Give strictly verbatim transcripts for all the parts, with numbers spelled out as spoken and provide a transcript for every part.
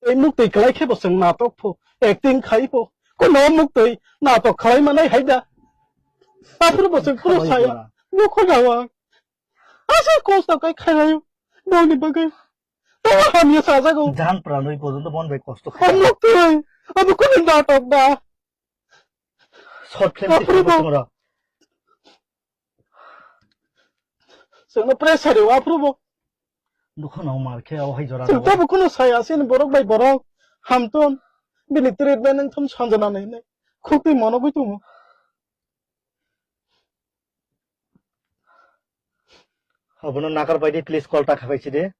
Tei muktwi kwlai khe bo chwng natok pho, acting khai pho. Kono muktwi natok khlai manai hai da. Aphuru bo chwng phuru saya. Nukho na wa. Asa kosto kai khai rayo. Boni bagwi. Tamo hamya sajago. Jang pranwi porjonto bon bai kosto khai. Muktwi. Abo kono natok da. Short film Aphuru bo. Chwngno pressure rw aphuru bo. Dukha nang mar khe o hai jora. Chwng tabo kuno saya sini borok bai borok hamton bini treatment wng thum sanjana nai nai. Khukti mono gwi tumo. Abono nakar bai di, please call ta khabai si de.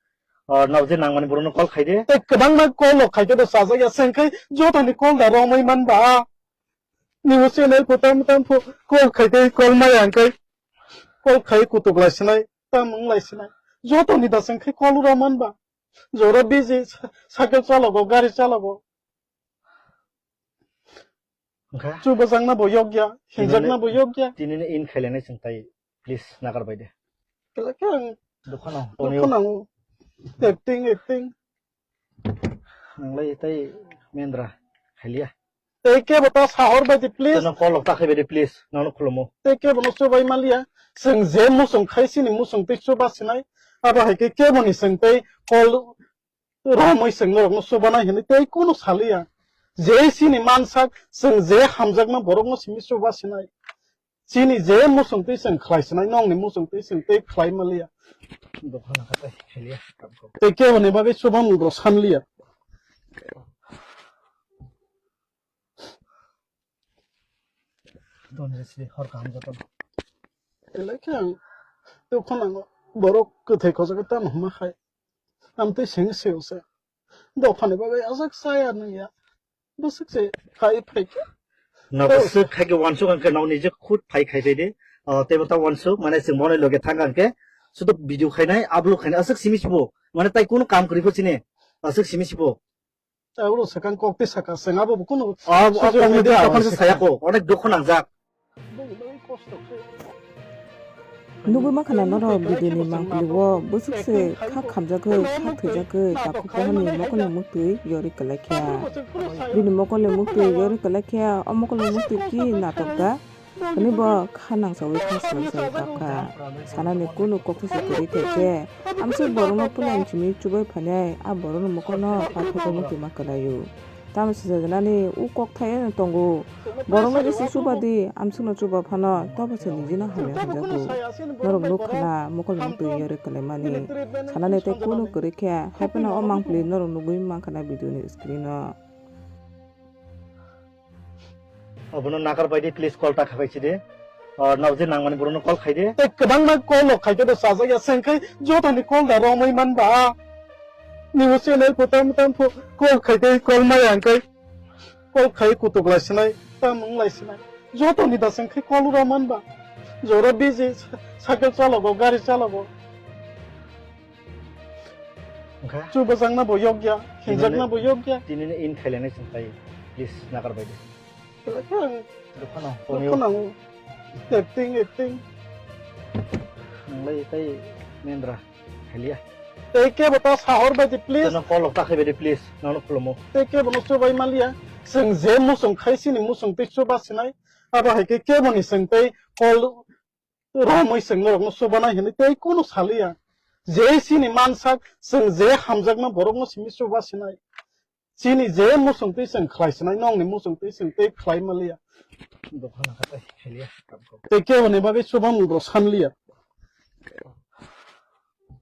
Or nabje nangmani borokno call khai de. Tei kwbangma call rok khai khe do sajak ya, chwng khai jotoni call da romwi man ba. Nini channel pho tam tam pho call khai tei call maya hwnkhe call khai kutuk lai sinai, tam wng lai sinai. Jotoni da chwng khai call rw man ba. Jora busy, cycle chalogo, gari chalogo. Wngkha? Chubajakna bo yokya, hinjakna bo yokya. Tinini in khailainai chwng tai, please, nagar bai de. Kela khe ang Dukha nang, tonio. Dukha nang. Acting, acting. Nanglai tai mendra khailia. Tei kebo ta sahor bai di, please. Teno call rok ta khai bai di, please. Nangno khulumo. Tei kebo no chubai malia. Chwng je muchung khai sini muchung tei chuba sinai. Abo hai khe kebo ni chwng tei call romwi chwng norokno chubanai hinwi tei kunu saliya. Je sini mansak chwng je hamjakma borokno simi chuba sinai. Chini je muchung twi chwng khlai sinai, nokni muchung twi chwng tei khlai manliya. Dukha nangkha tei khailiya. Tei kebo ni bagwi chuba mung rok sanliya. Doni sri hor kaham joto. Belai khe ang dukha nango, borok kwthai khojagwi tamo hwnma khai. Amtwi seng seo se. Dophani bagwi ajak chaya nungya. Bwswk se khai phai khe. No, bwswk khai khe wansuk ang khe no nijak khud phai khai phai de. Ah, tei bo ta wansuk, mane chwng boni loge thang ang khe. Sudu video khainai, upload khainai, aswk simi sibo. Mane tai kunu kam kwrwi pho chini. Aswk simi sibo. Abo swkang kok tei saka chwng abo bo kunu. Ah, ah, sujuk kok ni nai de tokon se abo saya ko, onek dukho nangjak. Boni bagwi kosto khe. Nugwi mankha na norok video ni mangpili o bwswk se kha khamjagwi, kha thwijagwi, takhuk pohorni mokol ni muktwi yori kwlai kha. Bini mokol ni muktwi yori kwlai kha, o mokol ni muktwi ki natok da? Hwnwi bo kha nangsawi kha swrwngsawi kap kha. Sanani kunu kokthai se kwrwi kha khe, amswk borokno puila simi chubai phainai, a borokni mokol no pathogwi muktwi ma kwlaio. Tamo swijak nani u kokthai eno tongo. Borokno jesa chuba di, amswkno chuba phano, tobo se nijino hamya hwnjago. Norok nuk khana, mokol ni muktwi yori kwlaimani. Sanani tei kunu kwrwi khe, hai phano o mangpili norok nugwi mankha na video ni screen o. Obono nakar bai di, please call ta khabai si de. Ah, nabje nangmani borokno call khai de. Tei kwbangma call rok khai khe do sajak ya, chwng khai jotoni call da romwi man ba. Nini channel pho tam tam pho call khai tei call maya hwnkhe. Call khai kutuk lai sinai, tam wng lai sinai. Jotoni da chwng khai call rw man ba. Jora busy, cycle chalogo, gari chalogo. Wngkha? Chubajakna bo yokya, hinjakna bo yokya. Tinini in khailainai chwng tai, please, nagar bai de. Kela khe ang Dukha nang, dukha tonio. Nango. Acting, acting. Nanglai tai mendra khailia. Tei kebo ta sahor bai di, please. Teno call rok ta khai bai di, please. Nangno khulumo. Tei kebo no chubai malia. Chwng je muchung khai sini muchung tei chuba sinai. Abo hai khe kebo ni chwng tei call romwi chwng norokno chubanai hinwi tei kunu saliya. Je sini mansak chwng je hamjakma borokno simi chuba sinai. Chini je muchung twi chwng khlai sinai, nokni muchung twi chwng tei khlai manliya. Dukha nangkha tei khailiya. Tei kebo ni bagwi chuba mung rok sanliya.